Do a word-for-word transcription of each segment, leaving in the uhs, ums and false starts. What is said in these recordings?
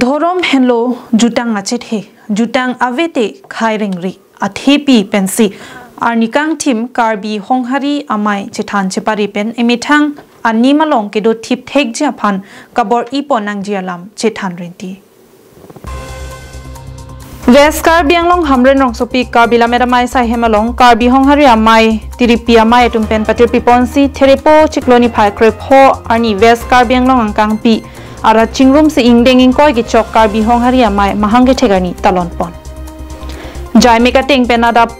Dhorom henlo jutang achethe, jutang avete khai rengri athepi pensi arni kangthim Karbi Honghari Amei chethan chepare pen emethang anim along kedo thip thekji aphan kabor-ipon nangji alam chethan rinti. West Karbi Anglong Hamren Rongsopi Karbi Lammet Amei Saihem along Karbi Honghari Amei tiripi amei atum pen patirpiponsi Therepo chiklo niphai krepho arni West Karbi Anglong angkangpi arat chingrumsi ingdeng ingkoi kechok Karbi Honghari Amei mahang kethek arni talonpon. Jaime kateng pen adap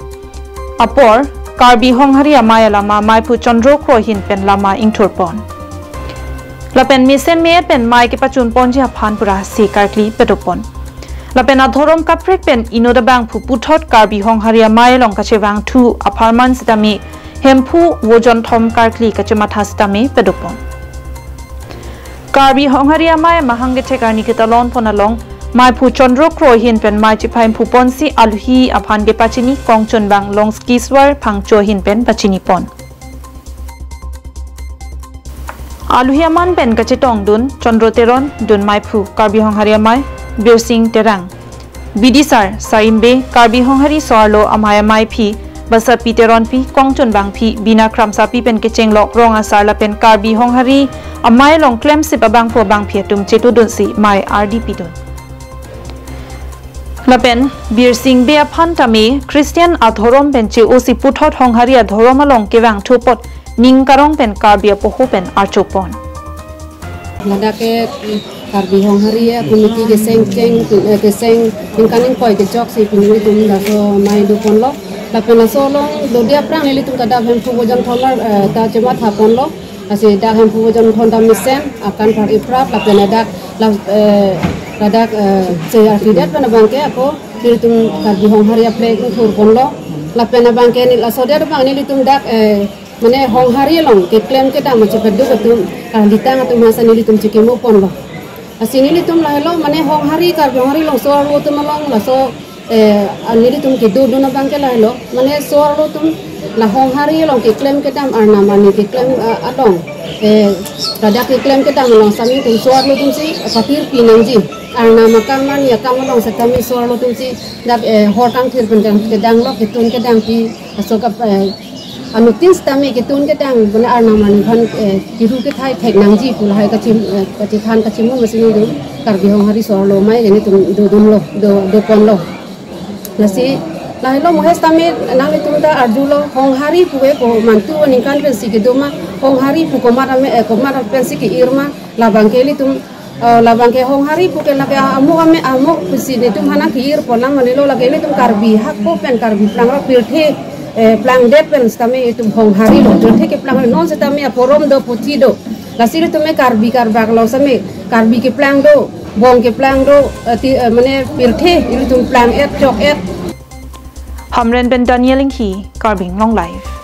apor Karbi Honghari Amei alama maiphu Chandro Kro ahin pen lama ingthurpon. Lapen mesen me-et pen mei kepachunponji aphan pura se karkli padopon. Lapen adhorom kaprek pen inut abangphu puthot Karbi Honghari Amei along kachevangthu apharman sitame Hemphu Vojon Thom karkli kachematha sitame padopon. Karbi Honghari Amei mahang kethek arni ketalonpon along maiphu Chandro Kro ahin pen mei chephai phuponsi aluhi aphan kepachini kongchunbang Longskiswar Phangcho ahin pen pachinipon. Aluhi aman pen kachetongdun Chandro Teron, dun maiphu Karbi Honghari Amei Birsing Terang, bidisar Sarimbe, Karbi Honghari so-arlo amei amaiphi Basapi Teronpi, kongchunbangpi Bina Kramsapi pen kechenglok rong asar lapen Karbi Honghari Amei along klemsip abangphu abangphi atum chetudunsi mei ardipidun. Lapen Birsing Bey aphan tame Christian adhorom pen che-osi puthot Honghari adhorom along kevangthu apot ning karong pen Karbi apoho pen archopon. Ladak ke Karbi Honghari a committee keseng keng, eh, keseng ningkan ingkoi kechoksi pini ilitum laso mei doponlo. Lapen laso along dodi aphrang ilitum ta dak Hemphu Vojon Thom, eh, ta chemathaponlo. Lasi dak Hemphu Vojon Thom ta mesen akan par iprap lapen dak la, eh, ladak, eh, se arkidet pen abangke ako ilitum Karbi Honghari a flag ingthurponlo. Lapen abangke neli laso dia abang nelitum dak, eh, mane Honghari along keklem kedam achepaduk atum, ah, litang atum hasa nelitum chekimuponlo. Lasi nelitum lahelo mane Honghari, Karbi Honghari along so-arlo atum along laso, eh, ah, nelitum kedodun abangke lahelo mane so-arlo atum la Honghari along keklem kedam arnam arni keklem, ah, along, eh, ladak keklem kedam along sami atum so-arlo atumsi patirpi nangji, arnam akam arni akam along setame so-arlo atumsi dak, eh, hor kangthir pen kedanglo, ketun kedangpi, aso kap, eh, anuttin setame ketun kedang, bana arnam arni aphan, eh, kiru kethai thek nangji pu lahai kachim, eh, kachethan kachimu masi nelitum Karbi Honghari so-arlo amei ke nelitum dodunlo, do, doponlo. Lasi lahelo mohes tame nanglitum ta arjulo Honghari pu ke komantu aningkan pensi kedo ma, Honghari pu komat ame, eh, komat pensi ke-ir ma, labangke ilitum, eh, labangke Honghari pu ke lake amo ame amo pusi nelitum hana ke-irpon lang manilo, lake ilitum Karbi hako pen Karbi plang ra pirthe, eh, plangdet pen setame itum Honghari lo, pirthe keplang non setame aporom do puthi do. Lasi ilitum me Karbi Karbak lo same Karbi keplang do, bong keplang do, eh, ti, eh, mane pirthe ilitum plang-et chok-et. Hamren pen Daniel Inghi, Karbi Anglong Live.